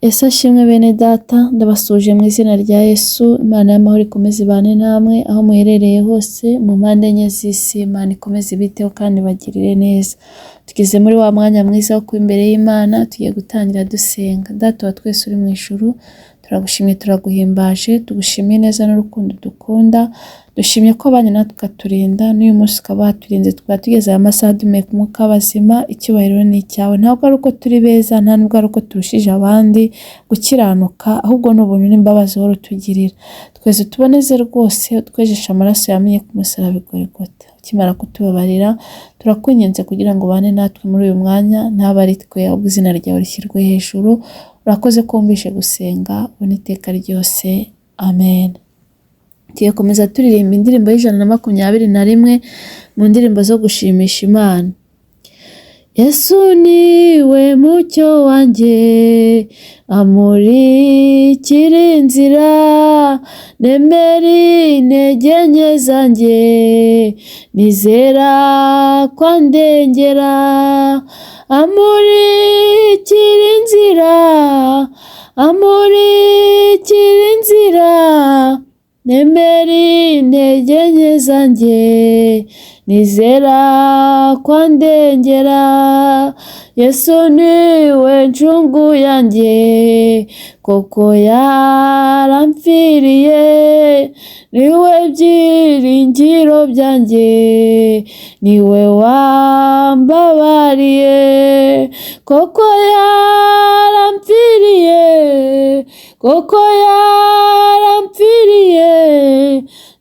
Yesu ashimwe bene data, ndabasuhuje mu izina rya Yesu, Imana y'amahoro ikomeze ibane namwe aho muherereye hose mu mpande enye z'isi, Imana ikomeze ibiteho kandi ibagirire neza. Tugeze muri wa mwanya mwiza wo kuba imbere y'Imana, tugiye gutangira dusenga. Data wa twese uri mu ijuru, turagushimye turaguhimbaje, tugushimiye neza n'urukundo dukunda, dushimye ko abanye natwe ukaturinda, n'uyu munsi ukaba waturinze tukaba tugeze aya masaha duhumeka umwuka w'abazima, icyubahiro ni icyawe. Ntabwo ari uko turi beza, nta nubwo ari uko turushije abandi gukiranuka, ahubwo ni ubuntu n'imbabazi uhora utugirira. Twese tuboneze rwose, utwejeshe amaraso yamenye ku musaraba i Golgotha. Ukimara kutubabarira, turakwinginze kugira ngo ubane natwe muri uyu mwanya, ntabe ari twe, ahubwo izina ryawe rishyirwe hejuru. Urakoze ko wumvishe gusenga, ubone iteka ryose. Amen. Tugiye gukomeza turirimba indirimbo y'121 mu ndirimbo zo gushimisha Imana. Yesu niwe mucyo wanjye, amurikira inzira, nemera intege nke zanjye, nizera ko andengera, amurikira inzira, amurikira inzira, nemera intege nke zanjye, nizera ko andengera, Yesu niwe ncungu yanjye, koko yaramfiriye, niwe byiringiro byanjye, niwe wambabariye, koko yaramfiriye, koko yaramfiriye,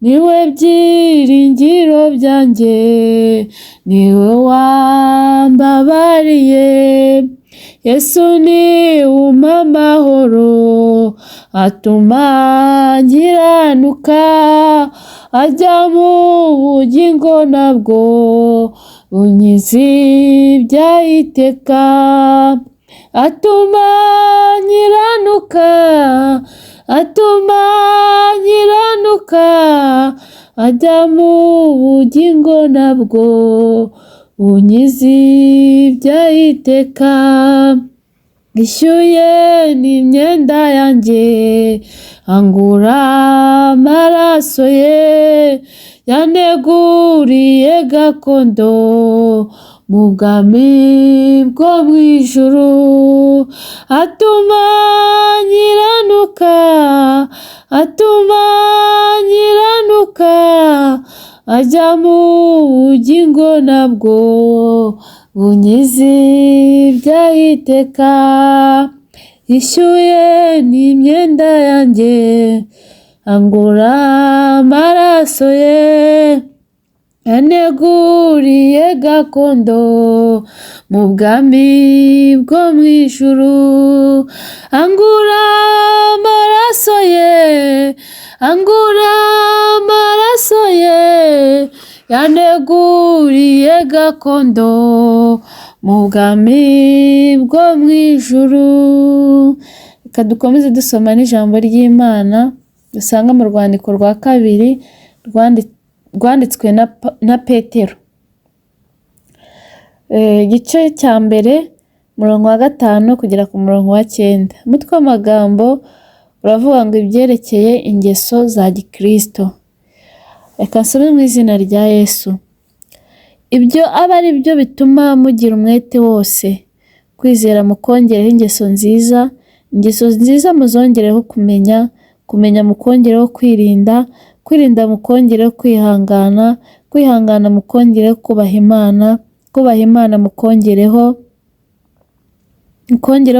niwe byiringiro byanjye, niwe wambabariye. Yesu ni umpa amahoro, atuma nkiranuka, ajya mu bugingo nabwo bunkiza ibyaha iteka, atuma nkiranuka, atuma nkiranuka, ajya mu bugingo nabwo bunkiza ibyaha iteka. Ishyuye n'imyenda yanjye, angura amaraso ye, yaneguriye gakondo mu bwami bwo mu ijuru, atuma nkiranuka, atuma nkiranuka, ajya mu bugingo nabwo bunkiza ibyaha iteka. Ishyuye n'imyenda yanjye, angura amaraso ye, yaneguriye gakondo mu bwami bwo mu ijuru, angura amaraso ye, angura amaraso ye, yaneguriye gakondo mu bwami bwo mu ijuru. Reka dukomeze dusoma n'ijambo ry'Imana dusanga mu rwandiko rwa kabiri rwanditswe na Petero. Igice cya mbere umurongo wa 5 kugera ku murongo wa 9. Umutwe w'amagambo uravuga ngo ibyerekeye ingeso za gikristo. Reka nsome mu izina rya Yesu. Ibyo abe ari byo bituma mugira umwete wose, kwizera mukongereho ingeso nziza, ingeso nziza muzongereho kumenya, kumenya mukongereho kwirinda, kwirinda mukongereho kwihangana, kwihangana mukongereho kubaha Imana, kubaha Imana mukongereho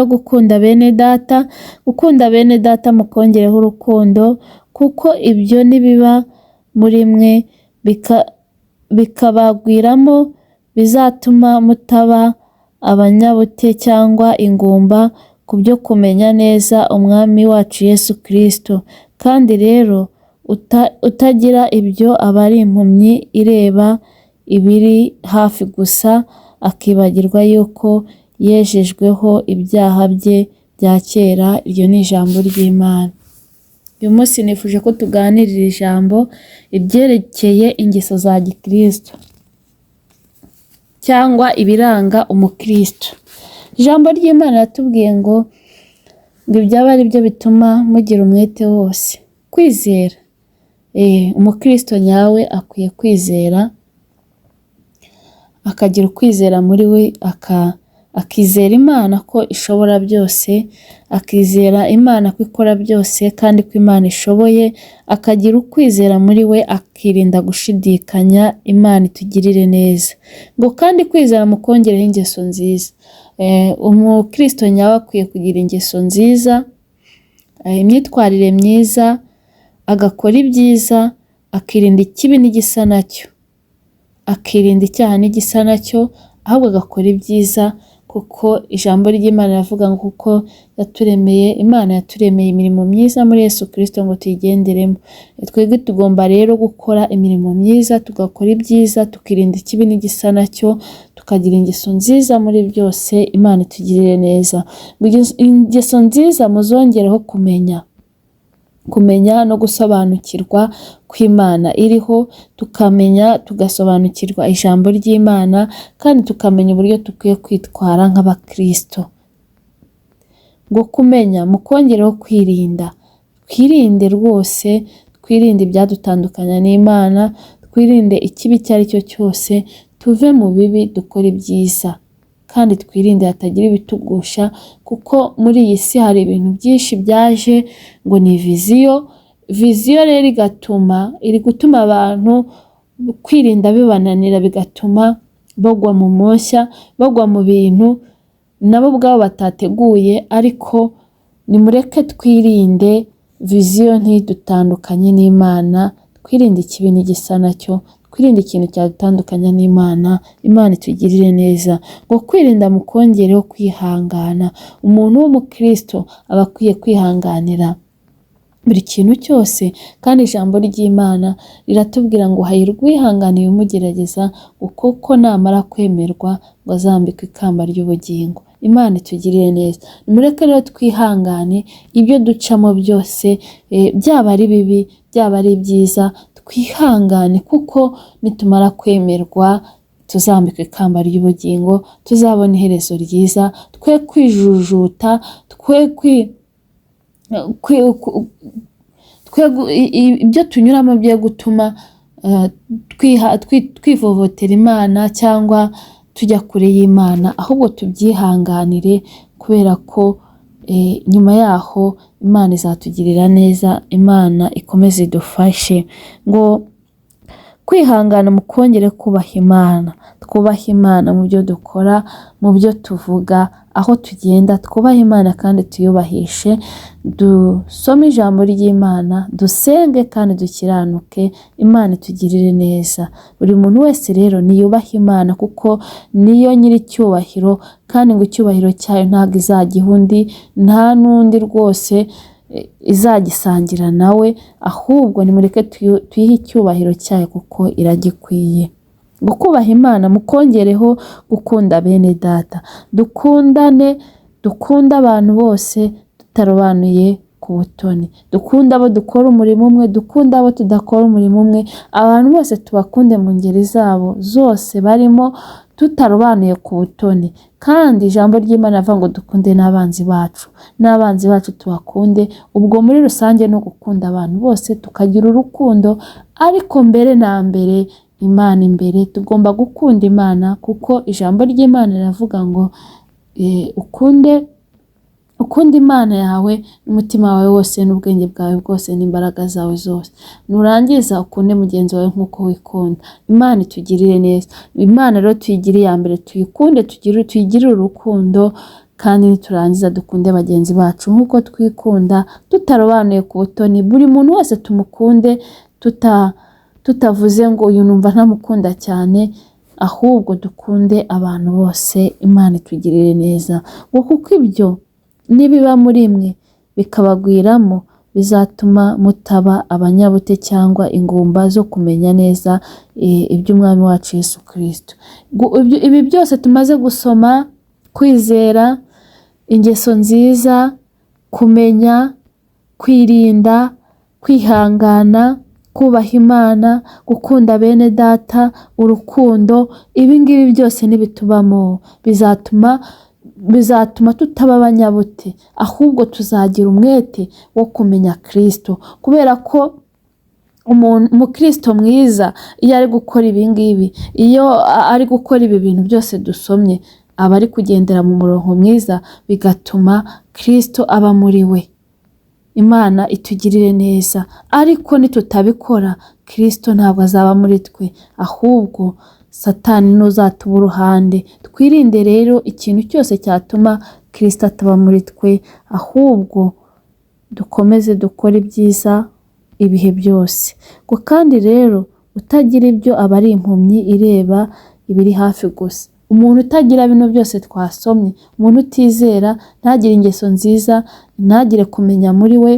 gukunda bene data, gukunda bene data mukongereho urukundo, kuko ibyo nibiba muri mwe bikabagwiramo bizatuma mutaba abanyabute cyangwa ingumba ku byo kumenya neza Umwami wacu Yesu Kristo. Kandi rero utagira ibyo aba ari impumyi ireba ibiri hafi gusa, akibagirwa yuko yejejweho ibyaha bye bya kera. Iryo ni ijambo ry'Imana. Uyu munsi nifuje ko tuganirira ijambo ibyerekeye ingeso za gikristo cyangwa ibiranga umukristo. Ijambo ry'Imana riratubwiye ngo Ngo ibyo abe ari byo bituma mugira umwete wose. Kwizera, umukristo nyawe akwiye kwizera, akagira ukwizera muri we, akizera Imana ko ishobora byose, akizera Imana ko ikora byose kandi ko Imana ishoboye, akagira ukwizera muri we, akirinda gushidikanya. Imana itugirire neza. Ngo kandi kwizera mukongereho ingeso nziza. Umukristo nyawe akwiye kugira ingeso nziza, imyitwarire myiza, agakora ibyiza, akirinda ikibi n'igisa nacyo, akirinda icyaha n'igisa nacyo, ahubwo agakora ibyiza, kuko ijambo ry'Imana riravuga ngo kuko yaturemeye, Imana yaturemeye imirimo myiza muri Yesu Kristo ngo tuyigenderemo. Twebwe tugomba rero gukora imirimo myiza, tugakora ibyiza, tukirinda ikibi n'igisa nacyo, tukagira ingeso nziza muri byose. Imana itugirire neza. Ngo ingeso nziza muzongereho kumenya, kumenya no gusobanukirwa kw'Imana iriho, tukamenya tugasobanukirwa ijambo ry'Imana, kandi tukamenya uburyo dukwiye kwitwara nk'abakristo. Ngo kumenya mukongereho kwirinda, twirinde rwose, twirinde ibyadutandukanya n'Imana, twirinde ikibi icyo ari cyo cyose, tuve mu bibi dukore ibyiza, kandi twirinde hatagira ibitugusha, kuko muri iyi si hari ibintu byinshi byaje ngo ni vision. Vision rero igatuma, iri gutuma abantu kwirinda bibananira, bigatuma bagwa mu moshya, bagwa mu bintu nabo ubwabo batateguye. Ariko nimureke twirinde vision ntidutandukanye n'Imana, twirinde ikibi n'igisa nacyo, twirinde ikintu cyadutandukanya n'Imana. Imana itugirire neza. Ngo kwirinda mukongereho kwihangana. Umuntu w'umukristo aba akwiye kwihanganira buri kintu cyose, kandi ijambo ry'Imana riratubwira ngo hahirwa uwihanganiye umugerageza, ngo kuko namara kwemerwa ngo azambikwe ikamba ry'ubugingo. Imana itugirire neza. Nimureke rero twihangane ibyo ducamo byose, byaba ari bibi, byaba ari byiza, twihangane, kuko nitumara kwemerwa tuzambikwa ikamba ry'ubugingo, tuzabona iherezo ryiza. Twe kwijujuta, twe kwi kwi- ku- twe ibyo tunyuramo bye gutuma twivovotera Imana cyangwa tujya kure y'Imana, ahubwo tubyihanganire, kubera ko nyuma yaho Imana izatugirira neza. Imana ikomeze idufashe. Ngo kwihangana mukongere kubaha Imana. Twubahe Imana mu byo dukora, mu byo tuvuga, aho tugenda, twubahe Imana kandi tuyubahishe, dusome ijambo ry'Imana, dusenge kandi dukiranuke. Imana itugirire neza. Buri muntu wese rero niyubahe Imana, kuko niyo nyir'icyubahiro, kandi ngo icyubahiro cyayo ntabwo izagiha undi, nta n'undi rwose izagisangira nawe, ahubwo nimureke tuyihe icyubahiro cyayo kuko iragikwiye. Ngo kubaha Imana mukongereho gukunda bene data. Dukundane, dukunde abantu bose tutarobanuye ku butoni, dukunde abo dukora umurimo umwe, dukunde abo tudakora umurimo umwe, abantu bose tubakunde mu ngeri zabo zose barimo, tutarobanuye ku butoni. Kandi ijambo ry'Imana rivuga ngo dukunde n'abanzi bacu, n'abanzi bacu tubakunde. Ubwo muri rusange ni ugukunda abantu bose, tukagira urukundo, ariko mbere na mbere Imana imbere. Tugomba gukunda Imana, kuko ijambo ry'Imana riravuga ngo ukunde Imana yawe n'umutima wawe wose n'ubwenge bwawe bwose n'imbaraga zawe zose, nurangiza ukunde mugenzi wawe nk'uko wikunda. Imana itugirire neza. Imana rero tuyigire iya mbere, tuyikunde, tuyigirire urukundo, kandi niturangiza dukunde bagenzi bacu nk'uko twikunda, tutarobanuye ku butoni. Buri muntu wese tumukunde, tutavuze ngo uyu numva ntamukunda cyane, ahubwo dukunde abantu bose. Imana itugirire neza. Ngo kuko ibyo nibiba muri mwe bikabagwiramo, bizatuma mutaba abanyabute cyangwa ingumba zo kumenya neza iby'Umwami wacu Yesu Kristo. Ibi byose tumaze gusoma, kwizera, ingeso nziza, kumenya, kwirinda, kwihangana, kubaha Imana, gukunda bene data, urukundo, ibi ngibi byose nibitubamo bizatuma Bizatuma tutaba abanyabute, ahubwo tuzagira umwete wo kumenya Kristo, kubera ko umukristo mwiza iyo ari gukora ibi ngibi, iyo ari gukora ibi bintu byose dusomye, aba ari kugendera mu murongo mwiza, bigatuma Kristo aba muri we. Imana itugirire neza, ariko nitutabikora Kristo ntabwo azaba muri twe, ahubwo Satani n'uzatuba uruhande. Twirinde rero ikintu cyose cyatuma Kristo ataba muri twe, ahubwo dukomeze dukore ibyiza ibihe byose. Ngo kandi rero utagira ibyo aba ari impumyi ireba ibiri hafi gusa. Umuntu utagira bino byose twasomye, umuntu utizera, ntagire ingeso nziza, ntagire kumenya muri we,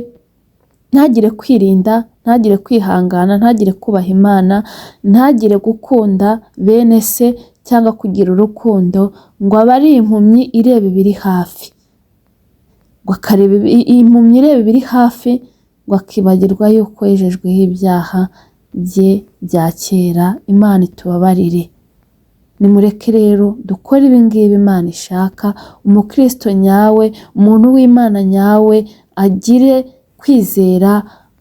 ntagire kwirinda, ntagire kwihangana, ntagire kubaha Imana, ntagire gukunda bene se cyangwa kugira urukundo, ngo abe ari impumyi ireba ibiri hafi, ngo akareba impumyi ireba ibiri hafi, ngo akibagirwa yuko yejejweho ibyaha bye bya kera. Imana itubabarire. Nimureke rero dukore ibi ngibi Imana ishaka. Umukristo nyawe, umuntu w'Imana nyawe, agire kwizera,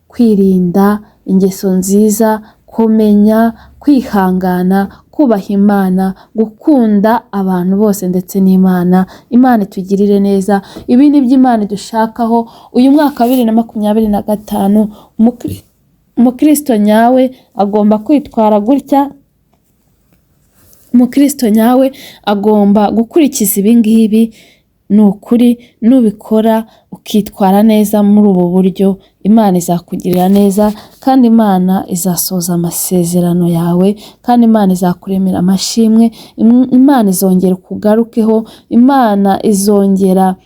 kwirinda, ingeso nziza, kumenya, kwihangana, kubaha Imana, gukunda abantu bose ndetse n'Imana. Imana itugirire neza. Ibi ni byo Imana idushakaho uyu mwaka wa 2025. Umukristo nyawe agomba kwitwara gutya, umukristo nyawe agomba gukurikiza ibi ngibi. Ni ukuri nubikora ukitwara neza muri ubu buryo, Imana izakugirira neza, kandi Imana izasohoza amasezerano yawe, kandi Imana izakuremera amashimwe, Imana izongera ikugarukeho, Imana izongera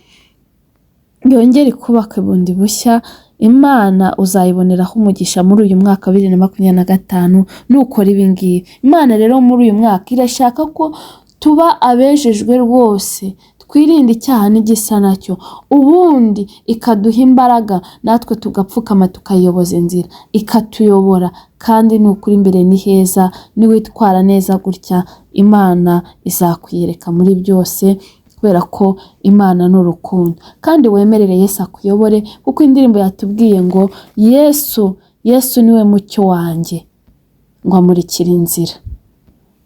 yongere ikubake bundi bushya. Imana uzayiboneraho umugisha muri uyu mwaka wa 2025 nukora ibi ngibi. Imana rero muri uyu mwaka irashaka ko tuba abejejwe rwose, twirinde icyaha n'igisa nacyo, ubundi ikaduha imbaraga natwe tugapfukama tukayiyoboza inzira, ikatuyobora. Kandi ni ukuri imbere ni heza, niwitwara neza gutya Imana izakwiyereka muri byose, kubera ko Imana ni urukundo. Kandi wemerere Yesu akuyobore, kuko indirimbo yatubwiye ngo Yesu, Yesu niwe mucyo wanjye, ngo amurikire inzira.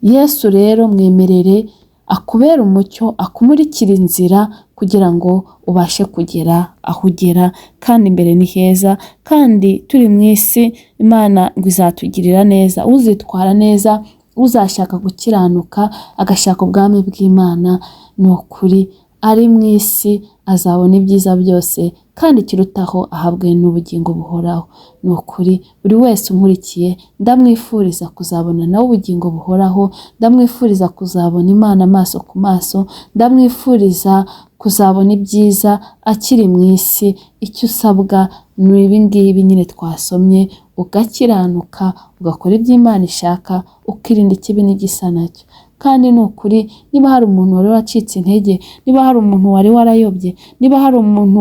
Yesu rero mwemerere akubere umucyo, akumurikire inzira kugira ngo ubashe kugera aho ugera, kandi imbere ni heza, kandi turi mu isi Imana ngo izatugirira neza. Uzitwara neza, uzashaka gukiranuka, agashaka ubwami bw'Imana, ni ukuri ari mu isi azabona ibyiza byose, kandi ikirutaho ahabwe n'ubugingo buhoraho. Ni ukuri buri wese unkurikiye ndamwifuriza kuzabona nawe ubugingo buhoraho, ndamwifuriza kuzabona Imana amaso ku maso, ndamwifuriza kuzabona ibyiza akiri mu isi. Icyo usabwa ni ibi ngibi nyine twasomye, ugakiranuka, ugakora ibyo Imana ishaka, ukirinda ikibi n'igisa nacyo. Kandi ni ukuri niba hari umuntu wari waracitse intege, niba hari umuntu wari warayobye, niba hari umuntu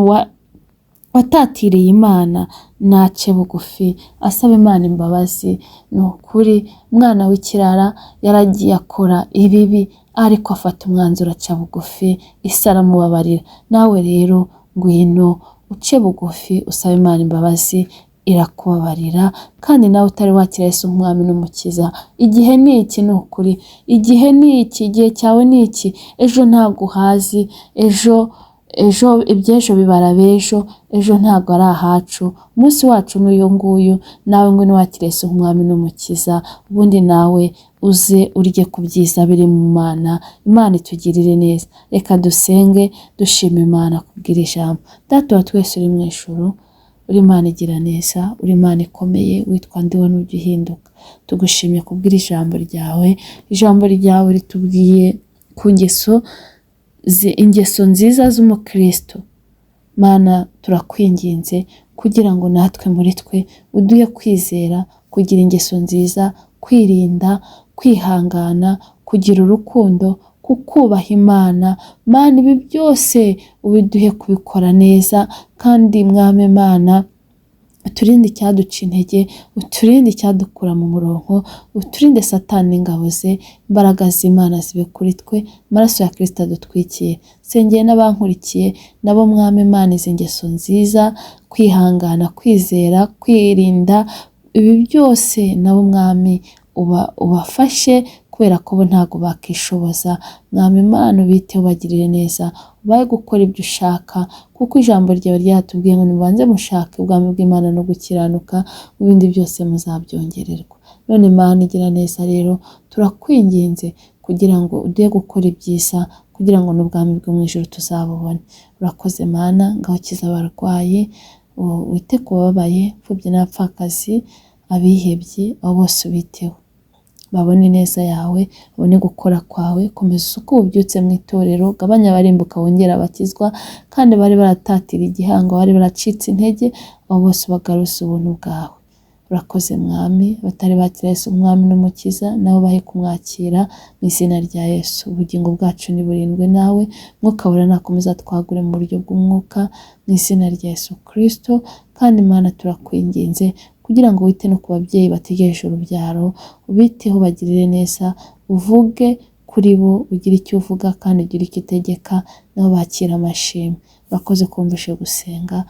watatiriye Imana, nace bugufi asaba Imana imbabazi. Ni ukuri umwana w'ikirara yaragiye akora ibibi, ariko afata umwanzuro aca bugufi, isi aramubabarira. Nawe rero ngwino uce bugufi usabe Imana imbabazi, irakubabarira. Kandi nawe utari wakira Yesu nk'umwami n'umukiza, igihe ni iki, ni ukuri igihe ni iki, igihe cyawe ni iki. Ejo ntabwo uhazi, ejo ejo iby'ejo bibara b'ejo, ejo ntabwo ari ahacu, umunsi wacu ni uyu nguyu. Nawe ngwino wakire Yesu nk'umwami n'umukiza, ubundi nawe uze urye ku byiza biri mu Mana. Imana itugirire neza. Reka dusenge dushima Imana kubwira ijambo. Data wa twese uri mu ijuru, uri Imana igira neza, uri Imana ikomeye, witwa ndiwe n'ujya uhinduka. Tugushimye kubwira ijambo ryawe. Ijambo ryawe ritubwiye ku ngeso ingeso nziza z'umukristo. Mana turakwinginze kugira ngo natwe muri twe uduhe kwizera, kugira ingeso nziza, kwirinda, kwihangana, kugira urukundo, kukubaha Imana. Mana ibi byose ubiduhe kubikora neza, kandi Mwami Imana Uturinde icyaduca intege, uturinde icyadukura mu murongo, uturinde Satani n'ingabo ze. Imbaraga z'Imana zibe kuri twe, amaraso ya Kristo adutwikiye. Nsengeye n'abankurikiye nabo, Mwami Imana, izi ngeso nziza, kwihangana, kwizera, kwirinda, ibi byose nabo, Mwami, ubafashe, kubera ko bo ntabwo bakishoboza. Mwami Imana, ubiteho, ubagirire neza, ubahe gukora ibyo ushaka, kuko ijambo ryawe ryatubwiye ngo nimubanze mushake ubwami bw'Imana no gukiranuka, ibindi byose muzabyongererwa. None Imana igira neza rero, turakwinginze kugira ngo uduhe gukora ibyiza, kugira ngo n'ubwami bwo mu ijuru tuzabubone. Urakoze Mana. Ngaho ukiza abarwayi, wite ku bababaye, imfubyi n'abapfakazi, abihebye, abo bose ubiteho, babone ineza yawe, babone gukora kwawe. Komeza usuke ububyutse mu itorero, gabanya abarimbuka, wongere abakizwa, kandi bari baratatira igihango, bari baracitse intege, abo bose ubagaruze ubuntu bwawe. Urakoze Mwami. Abatari bakira Yesu Umwami n'Umukiza, nabo bahe kumwakira mu izina rya Yesu. Ubugingo bwacu niburindwe nawe. Mwuka Wera nakomeza twagure mu buryo bw'umwuka mu izina rya Yesu Kristo. Kandi Imana, turakwinginze kugira ngo wite no ku babyeyi bategereje urubyaro, ubiteho, bagirire neza, uvuge kuri bo, ugire icyo uvuga kandi ugire icyo utegeka, nabo bakira amashimwe. Urakoze kumvishe gusenga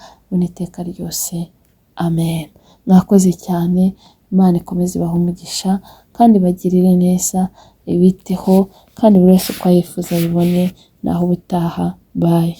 iteka ryose, amen. Mwakoze cyane. Imana ikomeze ibahe umugisha kandi bagirire neza, ibiteho, kandi buri wese uko ayifuza abibone. Naho ubutaha, bye.